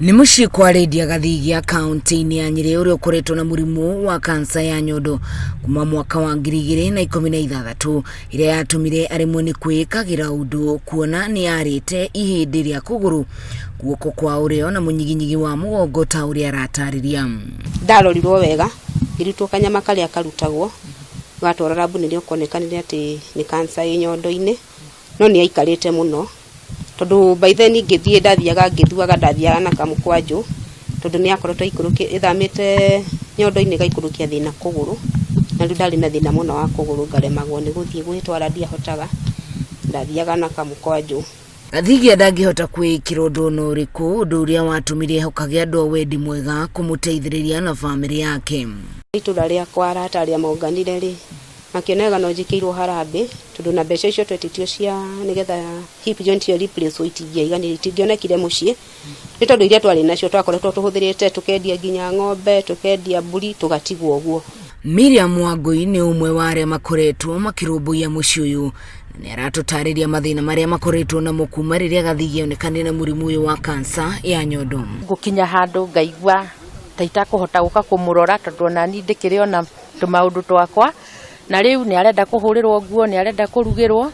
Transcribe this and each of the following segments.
Nĩ mũciĩ kwa Lydia Gathigia kaunti-inĩ ya Nyĩrĩ ũrĩa ũkoretwo na mũrimũ wa kansa ya nyondo kuma mwaka wa 2016 ĩrĩa yatũmire aremwo nĩ kwĩĩkagĩra ũndũ kuona nĩ arĩte ihĩndĩ rĩa kũgũrũ guoko kwa ũrĩo na mũnyiginyigi wa mũgongo ta ũrĩa aratarĩria. Ndarorirwo wega ngĩrutwo kanyama karĩa karutagwo gatwarwo rabu nĩrĩo konekanire atĩ nĩ kansa ĩ nyondo-inĩ no nĩ aikarĩte mũno tondũ by then ngĩthiĩ ndathiaga ngĩthuaga ndathiaga na kamũkwanjũ tondũ nĩ akoretwo aikũrũkĩ ĩthamĩte nyondo-inĩ ĩgaikũrũkia thĩna kũgũrũ na rĩu ndarĩ na thĩna mũno wa kũgũrũ ngaremagwo nĩ gũthiĩ gwĩtwara ndiahotaga ndathiaga na kamũkwanjũ. Gathigia ndangĩhota kwĩĩkĩra ũndũ ona ũrĩkũ, ũndũ ũrĩa watũmire ehokage andũ a wendi mwega kũmũteithĩrĩria na bamĩrĩ yake. Itũra rĩakwa arata arĩa monganire rĩ makĩona wega no njĩkĩirwo harambĩ tondũ na mbeca icio twetĩtio cia nĩgetha hip joint ĩyo replace itingĩaiganire itingĩonekire mũciĩ nĩ tondũ iria twarĩ nacio twakoretwo tũhũthĩrĩte tũkendia nginya ng'ombe tũkendia mbũri tũgatigwo ũguo. Miriam Wangũi nĩ ũmwe wa arĩa makoretwo makĩrũmbũiya mũciĩ ũyũ na nĩ aratũtarĩria mathĩna marĩa makoretwo namo kuma rĩrĩa Gathigia onekanire na mũrimũ ũyũ wa kansa ya nyondo. Ngũkinya handũ ngaigua ta itakũhota gũka kũmũrora tondũ ona niĩ ndĩkĩrĩ ona tũmaũndũ twakwa na rĩu nĩ arenda kũhũrĩrwo nguo nĩ arenda kũrugĩrwo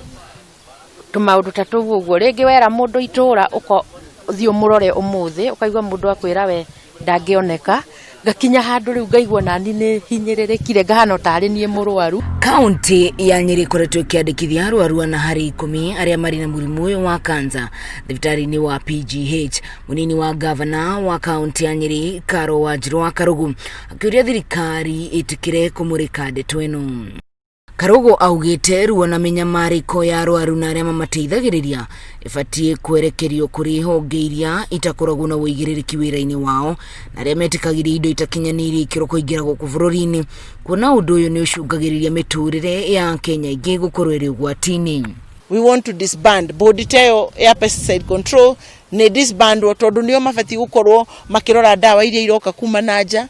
tũmaũndũ ta tũu ũguo. Rĩngĩ wera mũndũ itũra ũka ũthiĩ ũmũrore ũmũthĩ ũkaigua mũndũ akwĩra we ndangĩoneka ngakinya handũ rĩu ngaigua nani nĩ hinyĩrĩrĩkire ngahana tarĩ niĩ mũrwaru. Kaunti ya Nyĩrĩ ĩkoretwo ĩkĩandĩkithia arwaru ana harĩ 10 arĩa marĩ na mũrimũ ũyũ wa kansa thibitarĩ-inĩ wa PGH. Mũnini wa gavana wa kaunti ya Nyĩrĩ Karo Wanjirũ wa Karugu akĩũria thirikari ĩtĩkĩre kũmũrĩka ndeto ĩno. Karugu augĩte ruo na mĩnyamarĩko ya arwaru na arĩa mamateithagĩrĩria ĩbatiĩ kwerekerio kũrĩ honge iria itakoragwo na ũigĩrĩrĩki wĩra-inĩ wao na arĩa metĩkagĩria indo itakinyanĩirie ikĩro kũingĩra gũkũ bũrũri-inĩ kuona ũndũ ũyũ nĩ ũcũngagĩrĩria mĩtũrĩre ya Akenya aingĩ gũkorwo ĩrĩ ũgwati-inĩ. We want to disband board ta ĩyo ya pesticide control nĩ disbandwo tondũ nĩo mabatiĩ gũkorwo makĩrora ndawa iria iroka kuma na nja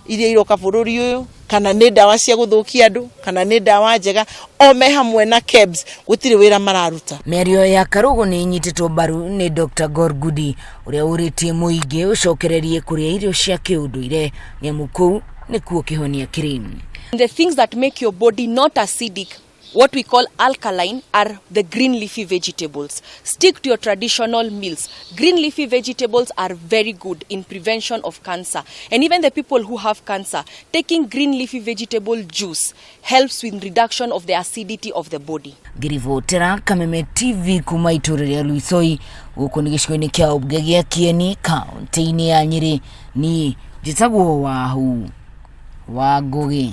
iria iroka bũrũri ũyũ kana nĩ ndawa cia gũthũkia andũ kana nĩ ndawa njega o me hamwe na KEBS gũtirĩ wĩra mararuta. Mĩario ya Karũgũ nĩ ĩnyitĩtwo mbaru nĩ Dr. Gorgudi ũrĩa ũrĩtie mũingĩ ũcokererie kũrĩa irio cia kĩũndũire nĩamu kũu nĩkuo kĩhonia kĩrĩ. The things that make your body not acidic, what we call alkaline, are the green leafy vegetables. Stick to your traditional meals. Green leafy vegetables are very good in prevention of cancer. And even the people who have cancer, taking green leafy vegetable juice helps with reduction of the acidity of the body. Ngĩribotera Kameme TV kuma itũũra rĩa Luisoi gũkũ nĩ gĩcigo-inĩ kĩa ũmbunge gĩa Kieni kaunti-inĩ ya Nyĩrĩ niĩ njĩtagwo Wahu wa Ngũgĩ.